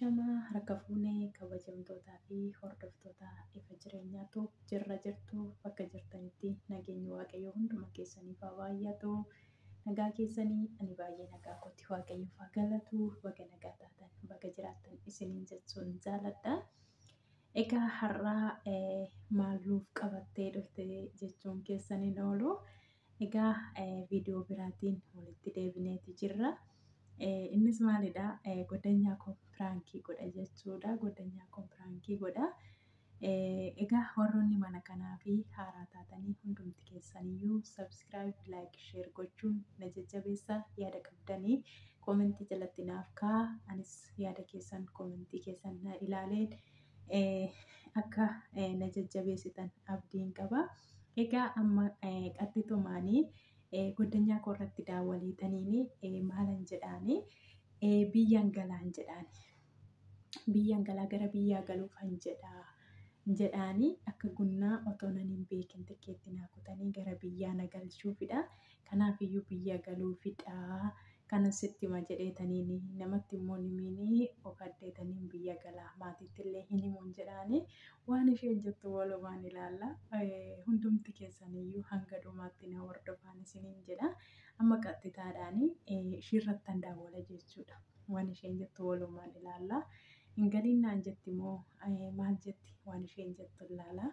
Ashamaa harka fuunee kabajamtootaa fi hordoftoota ifa jireenyaatu jirra jirtu bakka jirtanitti nageenyi waaqayyoo hunduma keessaniif haa baay'atu. Nagaa keessanii ani baay'ee nagaa kooti waaqayyoof haa galatu. Baga nagaa taatan baga jiraattan isiniin jechuun jaaladha. Egaa har'aa maal nuuf qabattee dhufte jechuun keessaniin oolu. Egaa viidiyoo biraatiin walitti deebineeti jirra. Innis maalidha? Goddanyaa koo piraankii godha jechuudha. Goddanyaa koo piraankii godha. Egaa warroonni mana kanaa fi haaraa taatanii hundumti keessaniyyuu subscribe, like, share gochuun na jajjabeessa. Yaada qabdanii koomentii jalatti naaf kaa'aa. Anis yaada keessan koomentii keessan na ilaaleen akka na jajjabeessitan abdiin qaba. Egaa amma qaxxitumaanii goddanyaa koo irratti daawwaliitaniini maalan jedhaanii biyyan galaan jedhaani. Biyyan galaa gara biyyaa galuufan jedhaa jedhaanii akka gunnaa otoo nan hin beekin tikkeetti naa kutanii gara biyyaa na galchuufidha. Kanaafiyyuu biyya galuufidha. Kana sitti hima jedheetaniini namatti immoo nimiini okaddeetaniin biyya galaa maatiitti illee hin himuun jedhaani waan isheen jettu walumaan ilaalla. Hundumti keessaniyyuu hanga dhumaatti na hordofaan isiniin jedha. Amma qaxxitaadhaani ishiirrattan daawwala jechuudha. Waan isheen jettu walumaan ilaalla. Hin galiin naan jetti moo maal jetti waan isheen jettu ilaala.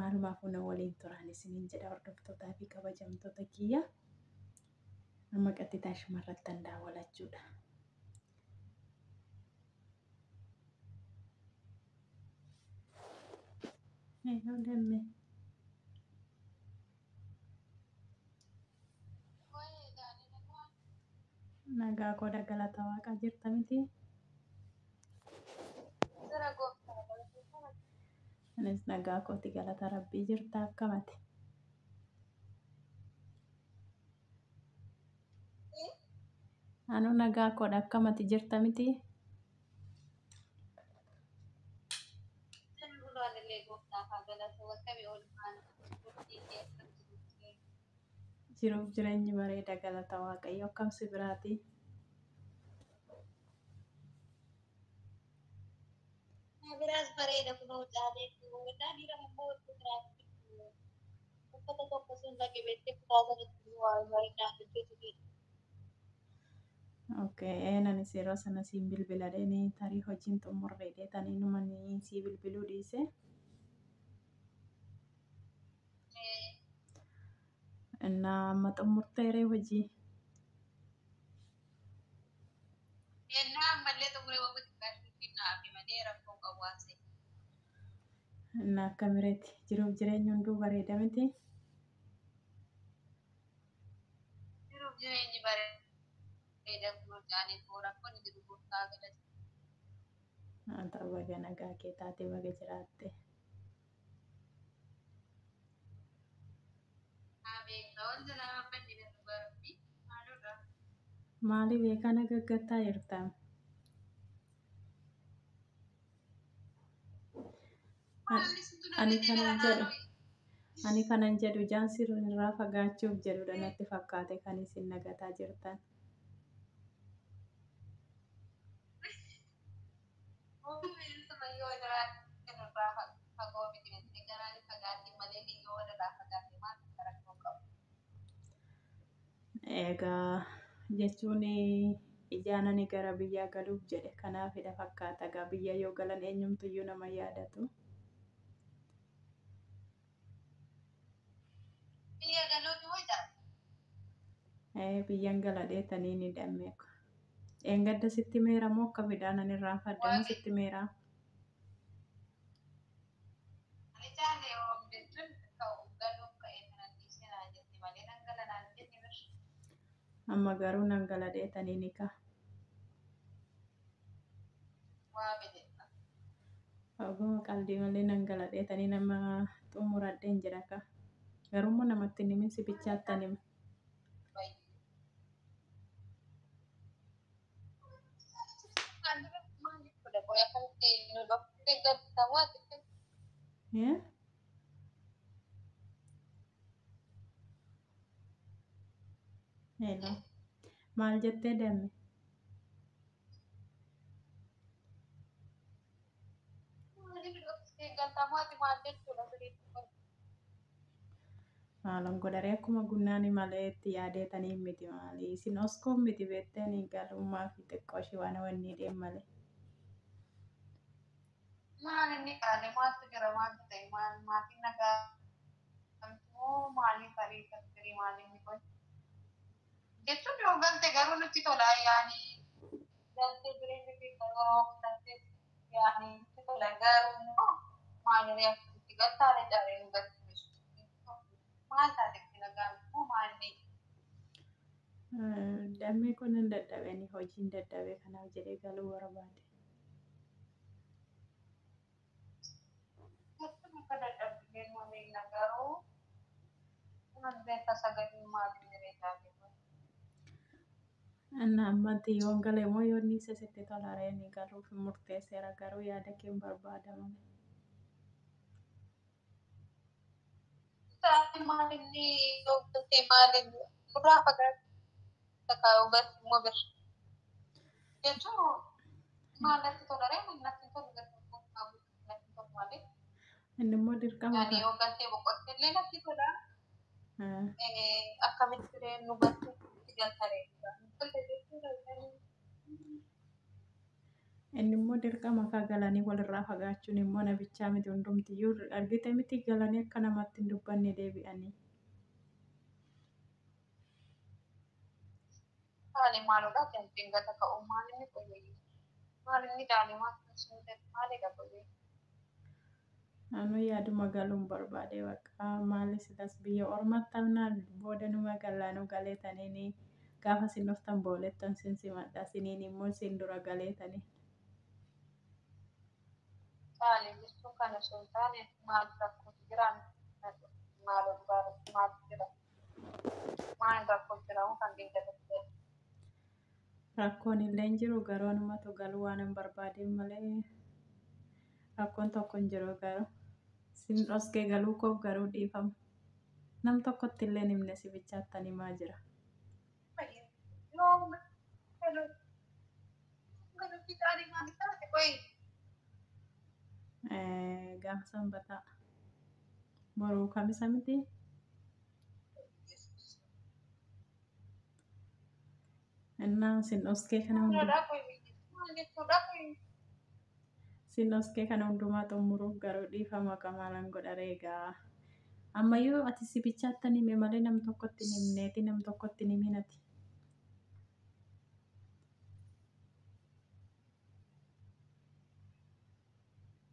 Maalumaafuu na waliin turaan isiniin jedha hordoftootaa fi kabajamtoota kiyya. Amma qaxxitaa shumarrattan daawwalachuudha. Hello Demme. Nagaa koo galata waaqaa jirta miti? Anis nagaa kooti galata rabbii jirta akkamati? Anu nagaa koodha akkamati jirta miti? Jiruuf jireenyi bareeda galata waaqayyo akkam si biraati? Biraas bareeda kunoo caalee uffata tokko sun dhaqe beektee kutaa sanatti waa bareedaa hojjetu. Okay, anis yeroo sana siin bilbiladheeni tarii hojiin xumurreedhe tanii numanii sii bilbiluu dhiise. Innaa amma xumurteeree hojii. Ennaa ammallee xumuree waan xiqqaashuufi naafi malee rakkoo qabu waan ta'eef. Innaa akka mireeti jiruuf jireenyi hunduu bareeda miti. Jiruuf jireenyi bareeda kunoo caalee koo rakkoon jiru gooftaa galata. Haa ta'u baga nagaa kee taate baga jiraatte. Maali beekaa na gaggattaa jirta? Ani kanan jedhu jaansi irraa fagaachuuf jedhudha natti fakkaate kan isin nagataa jirtan. Egaa jechuun ijaan ani gara biyyaa galuuf jedhe kanaafidha fakkaata. Egaa biyya yoo galan eenyumtuyyuu nama yaadatu. Biyya galuuf moo jaa? Biyyan gala dheetanii ni dammeeku. Eengadda sitti meera moo akka midhaan ani irraanfadhe moo sitti meera? Ani jaalle yoo jechuun galuuf ka'ee kanan dhiisee naan jetti malee nan gala naan jette bir. Amma garuu nan gala dheetanii ni ka'a. Waa bidedha. Oguma qalbii malee nan gala dheetanii nama xumuradheen jira ka. Garuu namatti hin himin si bichaattan hima. Hello. Maal jettee deemme? Maalan godharee akkuma gunnaani malee itti yaadeetanii miti maali. Isin oskoon miti beektanii galummaa fi xiqqoo ishee waan wanni deem malee. Maal inni qaale maaltu jira maaltu ta'e maal maatiin nagaa moo maaliif ariifattiri maal inni kun jechuun yoo galte garuu nutti tola yaani galtee jireenya keessa yeroo galtee yaani nutti tola garuu immoo maal akkasitti galtaale caree nu galchiisu maal taate itti nagaa moo maal inni Dammee kun hin dadhabeni hojiin dadhabee kanaaf jedhee galuu barbaade. Jechuun akka dadhabbileen mameenya garuu maal beekta sagalee maaliin jireenya kun. Inni ammatti yoon galee moo yoon dhiise sitti tola reeni galuuf murteesseera garuu yaada kee hin barbaada malee. Taate maal inni yoo galte maal inni nurraa fagaate kaa'u galte immoo bira. Jechuun maal natti tola ree natti tolu galte natti tolu malee. Inni immoo dirqama Yaani qaba. yoo galtee boqotte illee natti tola. Akkamitti ree nu galte itti galta ree. Galte jechuudha. Inni immoo dirqama akka galanii walirraa fagaachuun immoo nabichaa miti hundumtiyyuu argite miti galanii akka namatti hin dubbanne deebi'anii. Maali maalodha galteen gata ka'u maal inni qoyyee maal inni daali maal maalidha qoyyee. Anu yaaduma galuun barbaade bakka maali silas biyya ormaatti amnaan booda numa galaanuu galeetaniini gaafa sin dhuftan boolettan sin simadha siniin immoo sin dura galeetanii. Maali jechuun kana osoo hin taane maal rakkootu jira maal dhugaarratti maaltu jira maal rakkoo jira kan deeggarratti. Rakkoon illee hin jiru garuu anumatu galuu waan hin barbaadeen malee rakkoon tokko hin jiru garuu sin dhoskee galuu koof garuu dhiifama. Nam tokkotti illee hin himne si bichaattan himaa jira. Yoo galuutti taane maal taate qoyi. Gaafa sanbataa boruu kamisa miti. Innaa sin dhoskee kana hundumaa. Maalodha qoyi maal jechuudha qoyi. Sin dhoskee kana hundumaa xumuruuf garuu dhiifama qamaalan godha reegaa. Ammayyuu ati si bichaattan hime malee nam tokkotti hin himneeti nam tokkotti hin himin ati.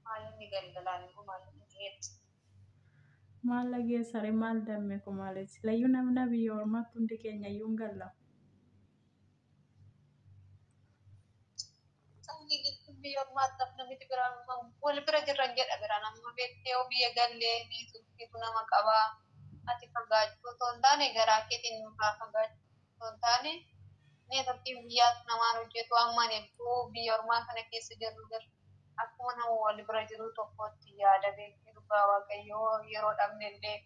Maal inni galgalaan immoo maal inni geessu. Maal dhageessare maal damme kumaalees layyuu namna biyya ormaatti hundi keenya iyyuu hin galla. Sabni jechuun biyya ormaatti namitti biraan wal bira jirran jedha biraan amma beektee yoo biyya gallee ni turtiitu nama qabaa. Ati fagaachuu otoo hin taane garaa keetiin nurraa fagaachuu otoo hin taane neetworkiin biyyaas namaan hojjetu ammaan hedduu biyya ormaa kana keessa jirru jira. Akkuma nama wal bira jiru tokkotti yaada beektee dhugaa waaqayyoo yeroo dhabne illee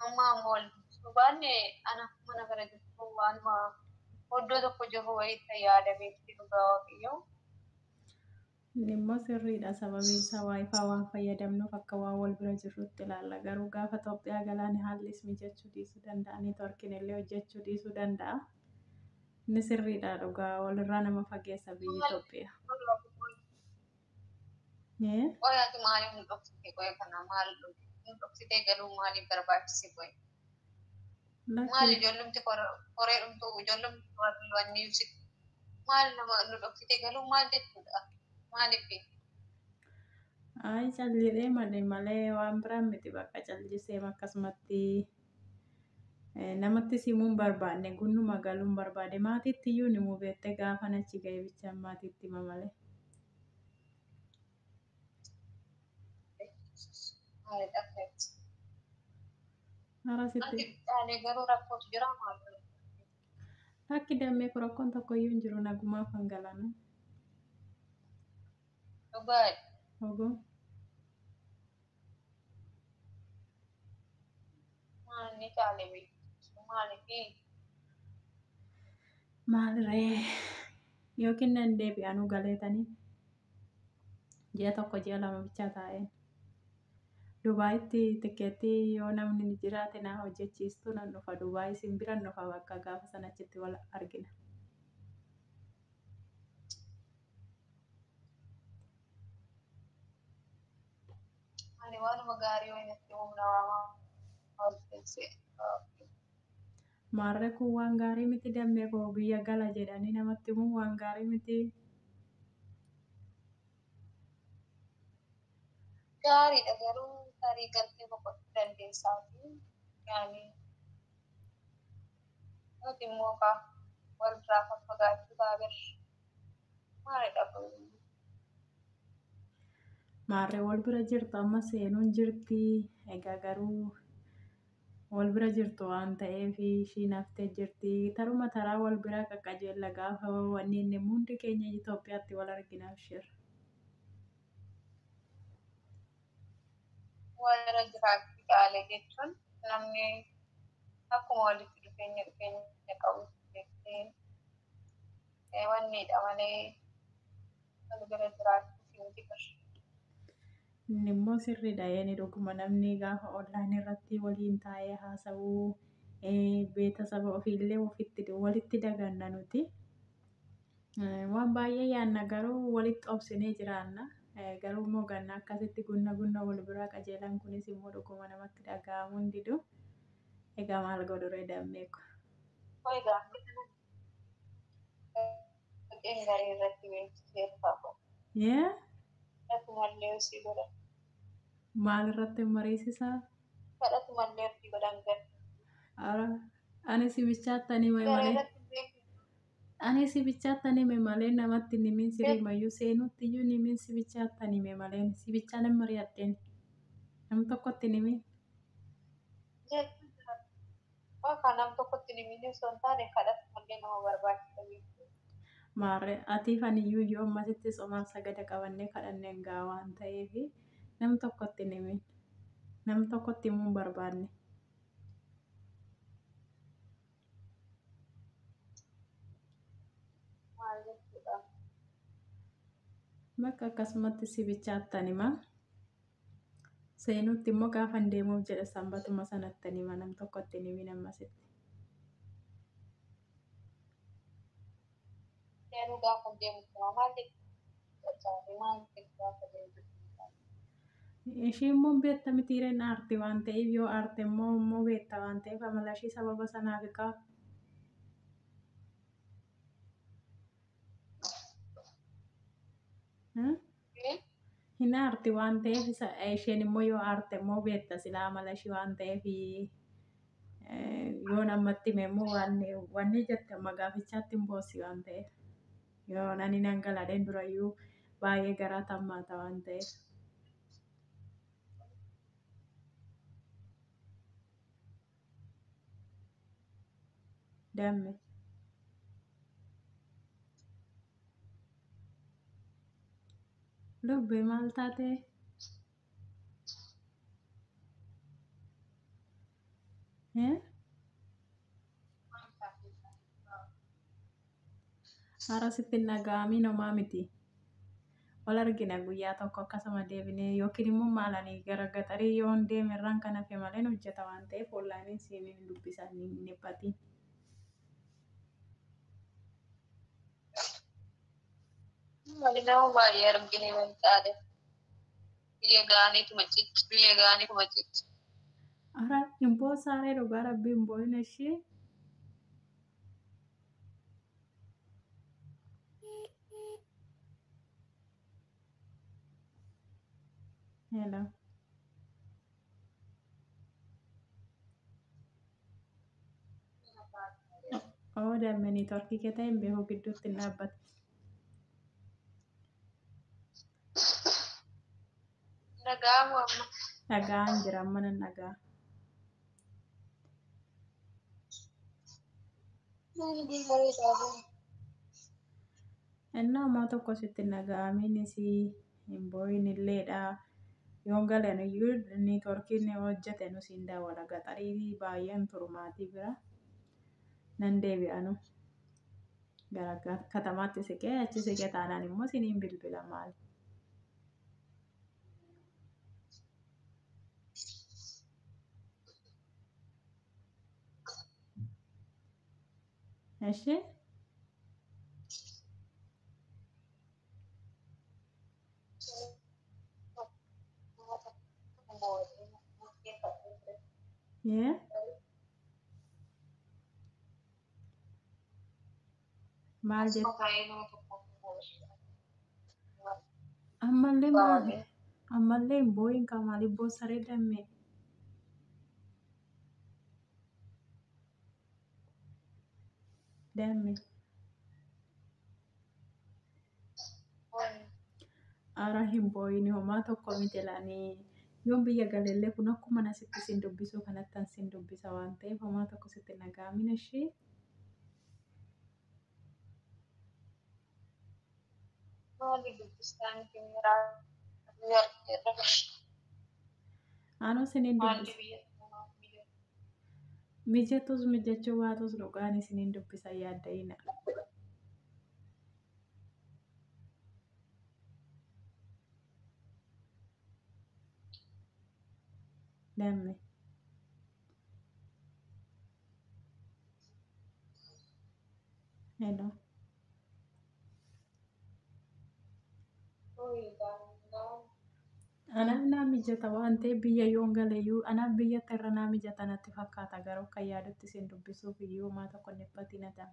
amma amma wal dubbisuu baanne ana mana bira jirtu waanuma iddoo tokko jirru wayiitti yaada beektee dhugaa waaqayyoo. Inni immoo sirriidha sababiin isaa waayifaa waan fayyadamnuuf akka waan wal bira jirrutti ilaalla. Garuu gaafa Itoophiyaa galaani haallis mijachuu dhiisuu danda'a. Neetworkiin illee hojjechuu dhiisuu danda'a. Inni sirriidha dhugaa walirraa nama fageessa biyyi Itoophiyaa. Qoy ati maaliif nu dhoksite qoy kana maal nu dhoksitee galuu maaliif barbaachise qoy? Maal Lakki ijoollumti koree dhumtu ijoollumti wanni ibsitu maal nama nu dhoksitee galuu maal jechuudha? Maaliif? Ayi callisee malee malee waan biraan miti bakka callisee akkasumatti namatti simuu hin barbaanne gunnuma galuu hin barbaade maatiitti iyyuu ni beektee gaafa achi ga'e bichaan maatiitti hima malee. Hara Ati sitti caalee garuu rakkootu jira maal? lakki dammee rakkoon tokko iyyuu hin jiru nagumaaf hangalana. Dhugaa Oguu maal ni caalee beeku maaliif? maaliree yookiin nan deebi'anuu galeetanii ji'a tokko ji'a lama bichaa taa'een. Dubaayitti tikeettii yoo namni jiraate na hojjechiistu nan dhufa. Dubaay isin biran dhufa bakka gaafa sana achitti wal argina. Ani waanuma gaarii wayinatti humna waamaa ol teessee. Maarree kun waan gaarii miti dammee koo biyya gala jedhanii namatti himuun waan gaarii miti. Gaariidha garuu tarii galtee boqochuu dandeessaa fi yaani nuti immoo kaa wal biraa faffagaachuu taabir maalidha kun? Maarree wal bira jirtu amma seenuun jirti. Egaa garuu wal bira jirtu waan ta'eef ishiin haftee jirti. Taruma taraa wal bira qaqqajeella gaafa wanni inni hundi keenya Itoophiyaatti wal argina abshir. Wal bira jiraachuu caale jechuun namni akkuma walitti dhufeenya qabu jettee wanniidha malee wal bira jiraachuu miti bar. Inni immoo sirriidha inni dhuguma namni gaafa onlaayinii irratti waliin taa'ee haasa'uu beeta saba ofiillee ofitti walitti daganna nuti. Waan baay'ee yaadna garuu walitti obsinee jiraanna. Garuu immoo ganna akkasitti gunna gunna wal biraa qajeelan kunis immoo dhuguma namatti dhaga'amuu hin didu. Egaa maal godhu ree dammee ko. Egaa dhaqeen garee irratti beeksiseera. Yee Kadhatumallee osii godhan. Maal irratti mariisisaa? Kadhatumallee osii godhan garee. Ara ani si bichaatti hime Garee malee. irratti beeksisu. Ani si bichaatti hime malee namatti hin himin siriimayyuu seenutti iyyuu hin himin si bichaatti hime malee si bichaa nan mari'adheen nam tokkotti hin himin. Waan nam tokkotti hin himin osoo hin taane kadhatumallee nama barbaachisa jechuudha. Maarree atiif ani iyyuu yoo ammasitti tsomaan sagada qabannee kadhanneen ga'a waan ta'eef nam tokkotti hin himin. Nam tokkotti himuu hin barbaanne. Maal jechuudha? Bakka akkasumatti si bichaatti hima. Seenutti immoo gaafa hin deemuuf jedhe sanbatuma sanatti hima nam tokkotti hin himin ammasitti. Seenuu gaafa deemtu maal jechuudha? Maal gaafa deemtu? Ishii immoo beekta mitiireen aarti waan ta'eef yoo aarte immoo beekta waan ta'eef amala ishii sababa sanaaf qaba. Hin aarti waan ta'eef isheen immoo yoo aarte immoo beekta silaa amala ishii waan ta'eef yoo namatti hime immoo wanni jette amma gaafichaatti hin boossi waan ta'eef yoo nani nan galadheen durayyuu baay'ee garaa tammaata waan ta'eef. Damme. Lubbee maal taate? Hara sitti hin dhaga'amiin homaa miti. Wal argina guyyaa tokko akkasuma deebinee yookiin immoo maalanii gara gaxarii yoon deeme irraan kan hafe malee hojjeta waan ta'eef onlaayiniin siin hin dubbisan hin dhiphatiin. Wali nama baay'ee argine wal taate. Biyya gaaniituma cichi biyya gaaniituma cichi. Ara hin boosaaree dhugaa rabbii hin boo'in ishee. Hello. Oo damme neetworkii kee ta'e hin beeku gidduutti hin dhaabbatu. Dhaga'amu amma. Dhaga'aan jira amma nan dhaga'a. Innaa homaa tokko sitti hin dhaga'amiinis hin boo'in illeedha. Yoon galan iyyuu neetworkiin hojjete nu siin daawwala gaxarii baay'een turu maatii bira nan deebi'anu. Gara katamaatti siqee achi siqee taanaan immoo siniin bilbila maali. Ishee yee maal jette? Ammallee maal ammallee hin boo'in kaa maaliif boossaree dammee? Dammee. Ara hin boo'in homaa tokko miti laanii yoon biyya galellee kun akkuma asitti sin dubbisuu kanattan sin dubbisa waan ta'eef homaa tokko sitti nagaamin ishee. Anoo sinin dubbisa. Mijatus mijachuu baatus dhugaan isinin dubbisa yaadda'ina. Damme. Hello. Anaaf naa mijata waan ta'eef biyya yoon galeyyuu anaaf biyyatti irra naa mijata natti fakkaata garuu akka yaadutti isin dubbisuuf iyyuu homaa tokko hin dhiphatina ta'a.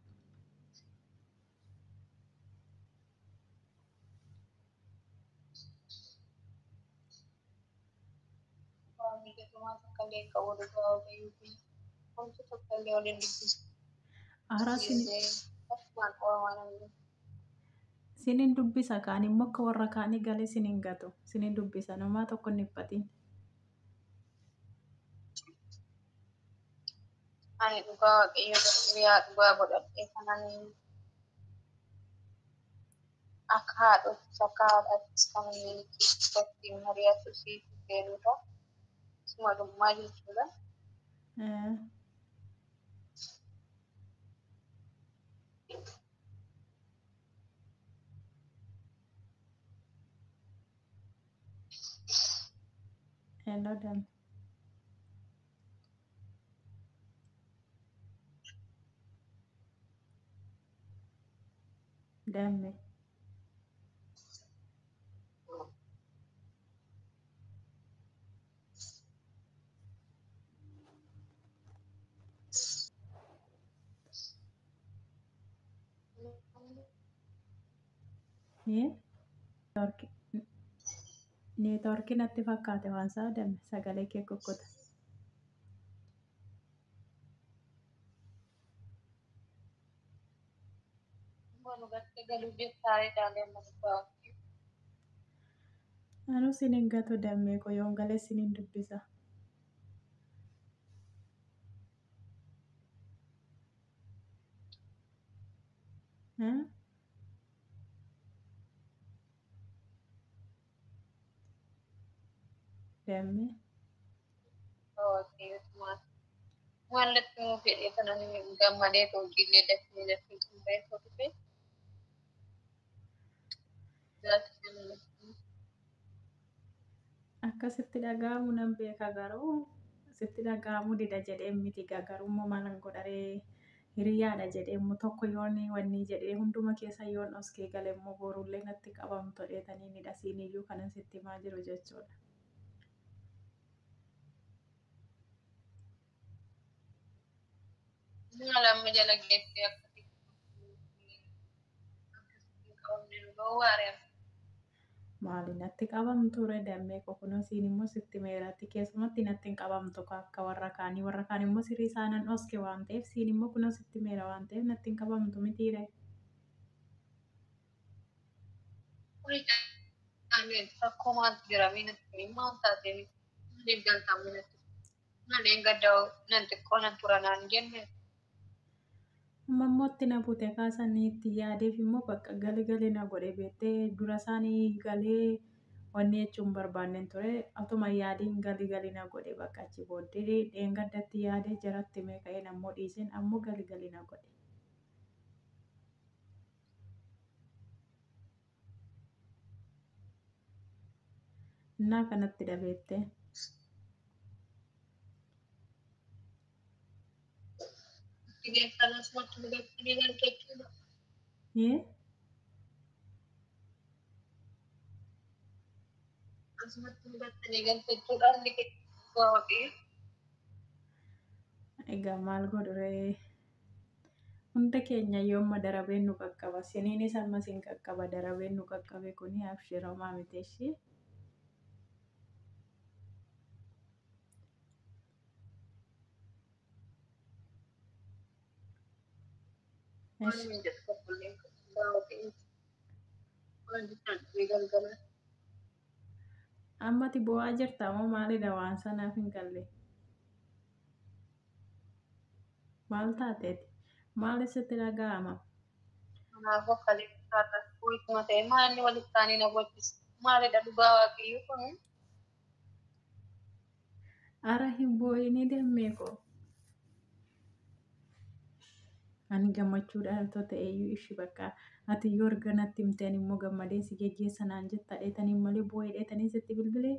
Haaraa sinin dubbisa kaan immoo akka warra kaanii galee sinin gatu sinin dubbisa homaa tokko hin dhiphatin. Ani dhugaa Waaqayyo guyyaa dhugaa godhadhee kanan akka haadhottis akka haadhaattis kan inni keessatti mari'atu siif seenudha. Suma dhummaa jechuudha. Hello Damme. Damme. Neetwoorkii natti fakkaate waan isaa damme sagalee kee kukkute. Anuu sinin gatu dammee koo yoon galee sinin dubbisa. Dammee. Maallatti nuu fedhee kanan gammadee hojiilee dafnee dafnee xumuree dhufe. Akkasitti dhaga'amu nan beeka garuu sitti dhaga'amuu dida jedhee miti garuu immoo maalan godharee hiriyaadha jedhee immoo tokko yoon wanni jedhee hunduma keessa yoon oskee gale immoo borullee natti qabamtu dheetanii ni dhasiin iyyuu kanan sitti himaa jiru jechuudha. Maal amma jala geessee akkasitti qabamne nu gowwaare. Maali natti qabamtu re dammee kunoo siin immoo sitti meeratti keessumatti natti hin qabamtu akka warra kaanii warra kaan immoo sirii isaanan oske waan ta'eef siin immoo kunoo sitti meera waan ta'eef natti hin qabamtu mitiire. Rakkoo maaltu jira miinatti maal taatee maaliif galtaa miinatti maaliin gaddaa nan xiqqoo nan tura naan jenne. Amma immoo itti na bute kaasanii itti yaadeef immoo bakka gali gali na godhe beektee dura isaanii galee wanni jechuun barbaanneen ture otuma yaadiin gali gali na godhe bakka achi booddee dheengaddatti yaadee jaratti mee ka'een ammoo dhiiseen ammoo gali gali na godhe. Innaa kanatti dhabeette. Geessan asumatti hubattanii galchachuudha. Yee? Asumatti hubattanii galchachuudha. Inni keessa waaqayyo. Egaa maal godhu ree? Hunda keenya yooma darabeen nu qaqqaba. Siniinis ammas hin qaqqaba. Darabeen nu qaqqabe kuni abshiramaa miti ishee. Waan hin jedhu tokkollee dhugaa waaqayyo. Waan jechaan dhufee galgala. Ammati bo'aa jirta moo maalidha waan sanaaf hin galle? Maal taateeti? Maal sitti dhaga'ama? Kanaafuu akka leessaarra wayituma ta'e maalni walitti taanii na bochisa? Maalidha dhugaa waaqayyo kun? Ara hin boo'inii deemmee koo. Ani gammachuudhaan otoo ta'eyyuu ishii bakka ati yoo erga natti himteen immoo gammadee si geggeessa naan jetta dheetanii malee boo'ee dheetanii sitti bilbilee.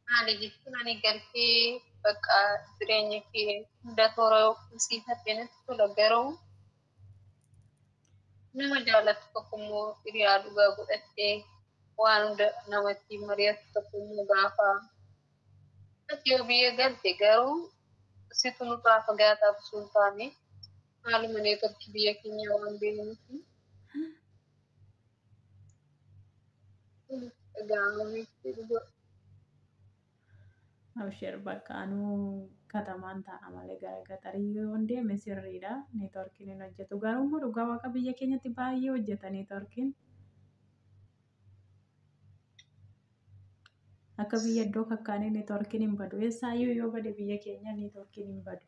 Maali jechuun ani galtee bakka jireenya kee hunda toora siifadhe natti tola garuu nama jaallattu tokko immoo hiriyaa dhugaa godhattee waan hunda namatti mari'attu tokko immoo gaafa ati yoo biyya galte garuu situ nurraa fagaataaf osoo hin taane haaluma neetworkii biyya keenya waan beeknuuf dhaga'amee dhugaa. Abshir bakka anuu katamaan taa'a malee gara gaxarii yoo deeme sirriidha. Neetworkiin hin hojjetu. Garuu immoo dhugaa waaqa biyya keenyatti baay'ee hojjeta neetworkiin. Akka biyya iddoo kakkaanii neetworkiin hin badu. Eessaayyuu yoo bade biyya keenya neetworkiin hin badu.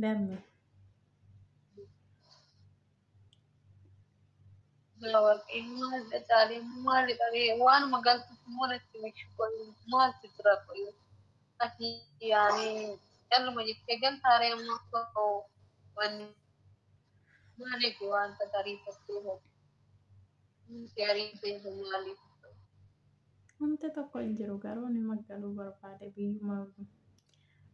Damme. Maal caalee maali dhabee waanuma galtuuf immoo natti michu maaltu jira qoyu ati yaani calluma jettee galtaaree amma wanni maaliif wanta ariifattee hoo si ariifate maaliif Wanti tokko hin jiru garuu ni magaaluu barbaade biyyuma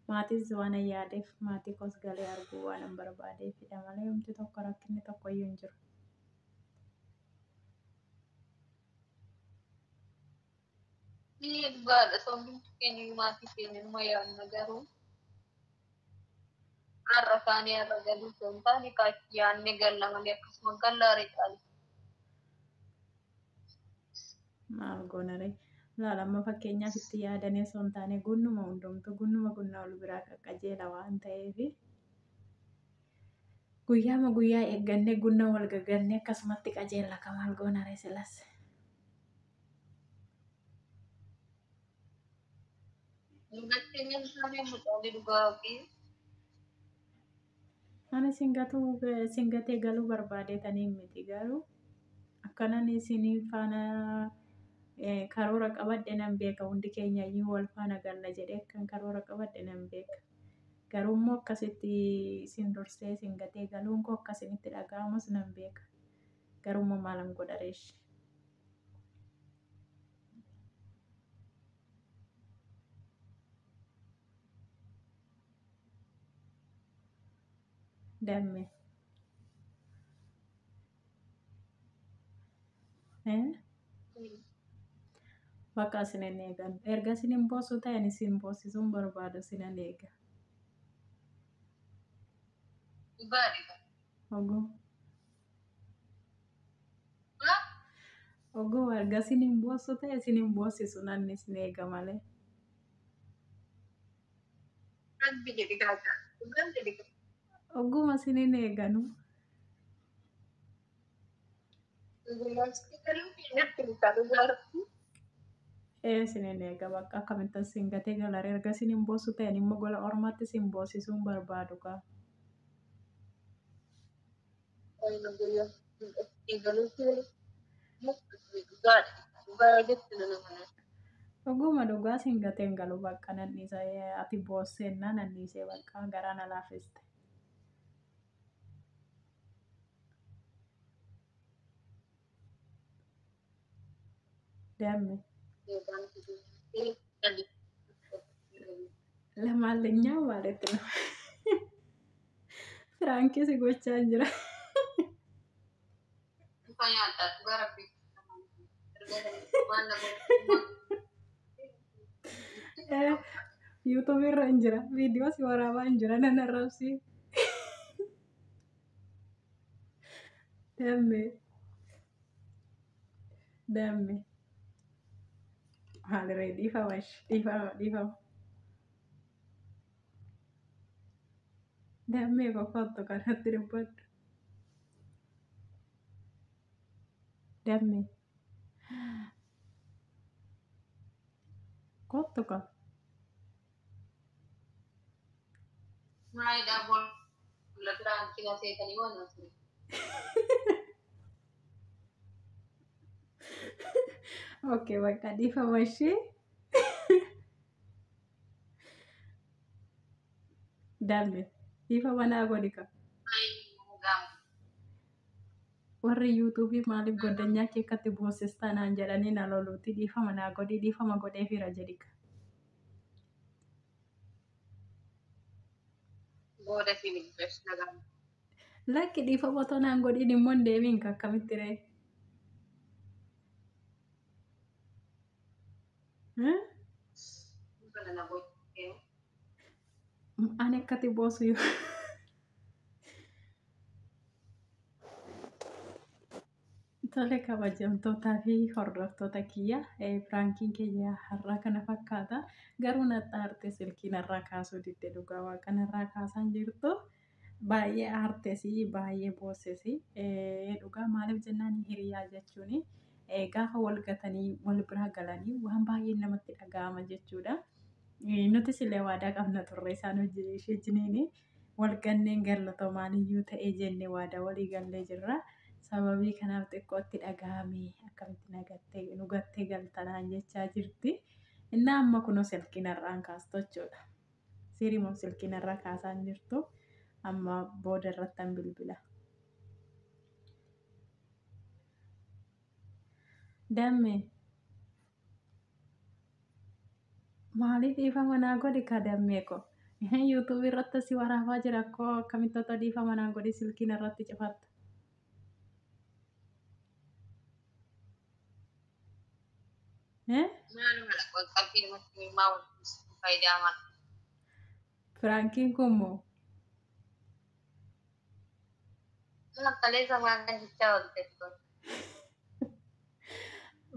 maatis waan yaadeef maatii koos galee arguu waan hin barbaadeefidha malee wanti tokko rakkinni tokko iyyuu hin jiru. Ni dhugaadha somni keenya maatii keenya numa yaadna garuu har'a kaanii har'a galuu osoo hin taane kaachi yaadnee galla malee akkasuma gallaaree caala. Maal goona ree? Laala amma fakkeenyaaf itti yaadanii osoo hin taane gunnuma hundumtu gunnuma gunnaa ol biraa qaqqajeela waan ta'eef guyyaama guyyaa eeggannee gunna wal gagannee akkasumatti qajeella ka maal goona ree silas. Nuti galtaaree mucaalee dhugaa fi Ani singatee galuu barbaadeetanii miti garuu akkanan isinii faana karoora qabadhe nan beeka hundi keenya iyyuu wal faana galla jedhee akkan karoora qabadhe nan beeka. Garuu immoo akkasitti isin dursee isin gatee galuun koo akkasinitti dhaga'amus nan beeka. Garuu immoo maalan godha reeshi? Damme. Bakka isinan eegan. Erga isin hin boossu ta'e ani isin boossisuun barbaadu isinan eega. Dhugaadha. Oguu. Oguu erga isin hin boossu ta'e isin hin boossisu nanni isin eega malee. Rabbi jedhi gaajaa. Dhugaan jedhi. Oguma isin hin eeganu. Ee isin hin eega bakka akkamittan isin gatee galara erga isin hin boossu ta'e immoo gola ormaatti isin boossisuun barbaadu kaa. Oguma dhugaa isin gatee hin galu bakka nanniisa ati boosseenna nanniisee bakka garaa na laaffiste. Damme ለማንኛው ማለት ነው ፍራንኪ ሲጎቻ እንጅራ ዩቱብ irra hin jira viidiyoo si waraabaa hin jira nan arrabsi damme damme maalirree dhiifama dhiifama dhiifama dammee qofaattu kanatti dubbadhu damme kottu ka Maalidhaa boolla biraan kila seetanii waan asii. Okay, bakka dhiifama ishee damme dhiifama naa godhi ka. Warri yuutuubii maaliif goddanyaa kee akkatti boosistaa naan jedhanii na loluuti dhiifama naa godhi dhiifama godheefira jedhi ka. Booda fi bilbilchi nagaa. Lakki dhiifama otoo naan godhiin immoo hin deebiin ka akkamitti ree? Kana na gochuu. Ani akkatti boosu yoo. Tole kabajamtootaa fi hordoftoota kiyya piraankiin keenya har'aa kana fakkaata. Garuu natti aarte silkiin irraa kaasuu didde dhugaa waaqa narraa kaasaan jirtu. Baay'ee aartesi baay'ee boossesi dhugaa maaliif jennaan hiriyaa jechuun gaafa wal gatanii wal biraa galanii waan baay'ee namatti dhaga'ama jechuudha. Nutis illee waadaa qabna turre isaan hojii ishee jiniini wal ganneen gallatoo maaliyyuu ta'ee jennee waadaa walii gallee jirra. Sababii kanaaf xiqqootti dhaga'ame akkamitti nu gattee galtanaan jechaa jirti. Innaa amma kunoo silkiin har'aan kaastu jechuudha. Sirimoo silkiin har'aa kaasaan jirtu amma booda irratti an bilbila. Damme maaliif dhiifama naa godhi ka dammee ko? Yuutuubii irratti si waraabaa jira koo akkamitti otoo dhiifama naa godhi silkiin irratti cifatta? Piraankiin kun moo?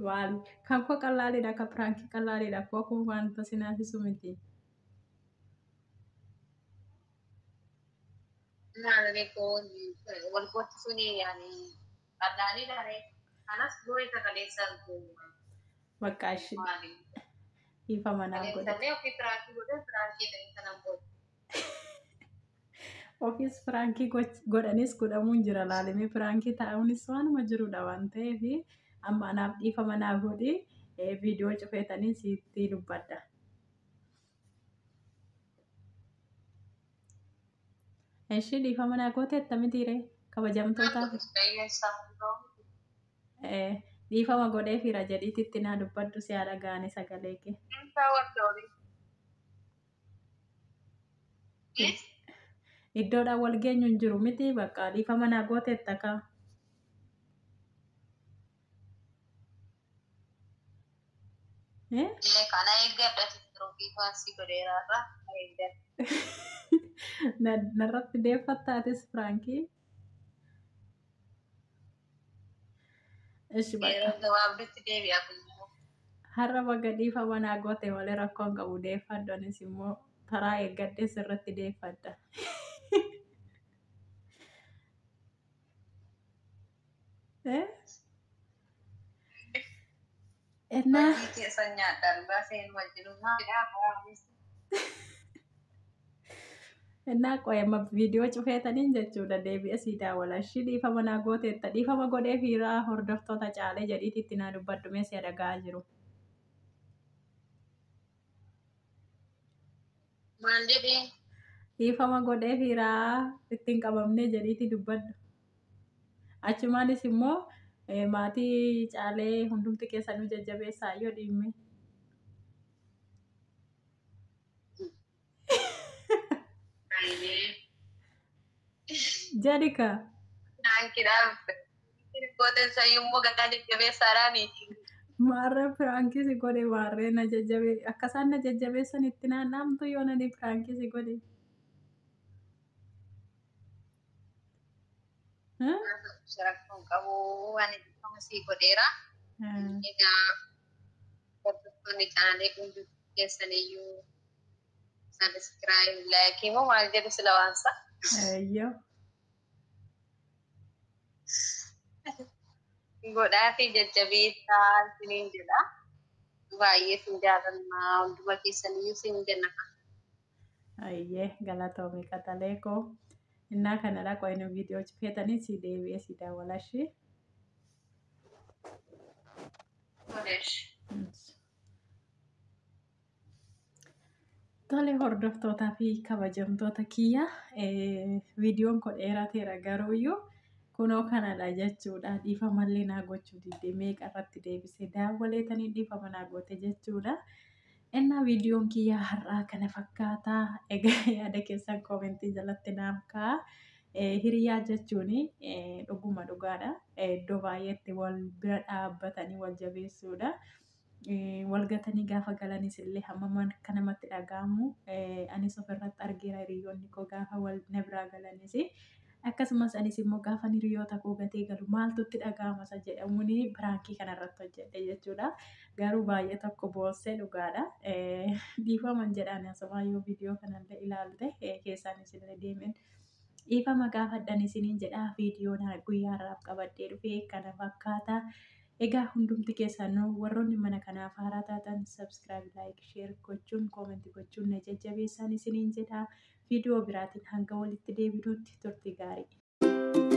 Maali? Kan koo qallaaliidha akka piraankii qallaaliidha koo kun wanta si naasisu miti. Maali koo wal gochisuun yaani qallaaliidha ree. Anas boo'ee kaleessa Bakka ishee dhiifama naa godhe. Kaleessallee ofii piraankii godhe piraankii ta'e sana booda. Ofiis piraankii godhanis godhamuun jira laalimee piraankii ta'uunis waanuma jirudha waan ta'eef amma anaaf dhiifama naa godhi viidiyoo cufeetanii sitti dubbadha. Ishee dhiifama naa goote attamitti kabajamtootaaf dhiifama godheefira jedhiititti naa dubbadhu si haadha gaane sagalee kee. Iddoodhaan wal geenyu hin jiru miti bakka dhiifama naa gooteetta kaa. Kana eeggadha sister si godheeraarra eeggadha. Narratti deeffattaatis piraankii. Ishi bakka. Yeroo gabaabdutti deebi'a kun. Har'a bakka dhiifama naa goote malee rakkoon qabu deeffadhu anis immoo taraa eeggadhee sirratti deeffadha. Ennaa Hojii keessan nyaadha dhugaa seenuu wajjinummaa. Ennaa qo'eema viidiyoo cufeetaniin jechuudha deebi'ee sii daawwala. Ishii dhiifama naa gooteetta dhiifama godhee fiiraa hordoftoota caalee jedhiitti itti naa dubbadhu mee si dhaga'aa jiru. Maal jedhee? Dhiifama godhee fiiraa ittiin qabamnee jedhiitti dubbadhu. Achumaanis immoo Maatii caalee hundumti keessanuu jajjabeessaa yoo dhiimme. Jedhika. Taankidhaaf. Gooteen sayyummoo gadaa jajjabeessaadhaani. Maarree piraankii si godhe maarree na jajjabee akka isaan na jajjabeessan itti naanna'amtu yoo nani piraankii si godhe. Rakkoon qabu waan itti sii godheera. Egaa hordoftoonni chaanalee hundi keessaniyyuu sabiskiraayib laayikii moo maal jedhu sila waansa. Eeyyoo. Godhaa fi jajjabeessaa isiniin jedha. Baay'ee sin jaalannaa hunduma keessaniyyuu sin jenna. Ayyee galatoomii qaxalee koo. Innaa kanadha qo'ina viidiyoo feetanii si deebi'ee si daawwalashi. Tole hordoftootaa fi kabajamtoota kiyya viidiyoon kun dheerateera garuuyyuu kunoo kanadha jechuudha. Dhiifamallee naa gochuu didee meeqa irratti deebisee daawwaleetanii dhiifama naa goote jechuudha. Innaa viidiyoon kiyya har'aa kana fakkaataa. Egaa yaada keessan koomentii jalatti naaf kaa'a. Hiriyaa jechuun dhuguma dhugaadha. Iddoo baay'eetti wal bira dhaabbatanii wal jabeessuudha. Wal gatanii gaafa galanis illee hammam akka namatti dhaga'amu anis ofirratti argeera hiriyoonni koo gaafa wal na biraa galanis. Akkasumas anis immoo gaafa hiriyoota koo gatee galu maaltu itti dhaga'ama isa jedhamuun piraankii kanarratti hojjedhe jechuudha. Garuu baay'ee tokko boossee dhugaadha. Dhiifaman jedhaan asumaa yoo viidiyoo kanallee ilaalte keessaanis illee deemeen dhiifama gaafadhan isiniin jedhaa viidiyoo guyyaa har'aaf qabadhee dhufee kana fakkaata. Egaa hundumti keessanuu warroonni mana kanaaf haaraa taatan sabskiraayib, laayik, sheer gochuun koomentii gochuun na jajjabeessaan isiniin jedhaa. Viidiyoo biraatiin hanga walitti deebinutti turtii gaarii.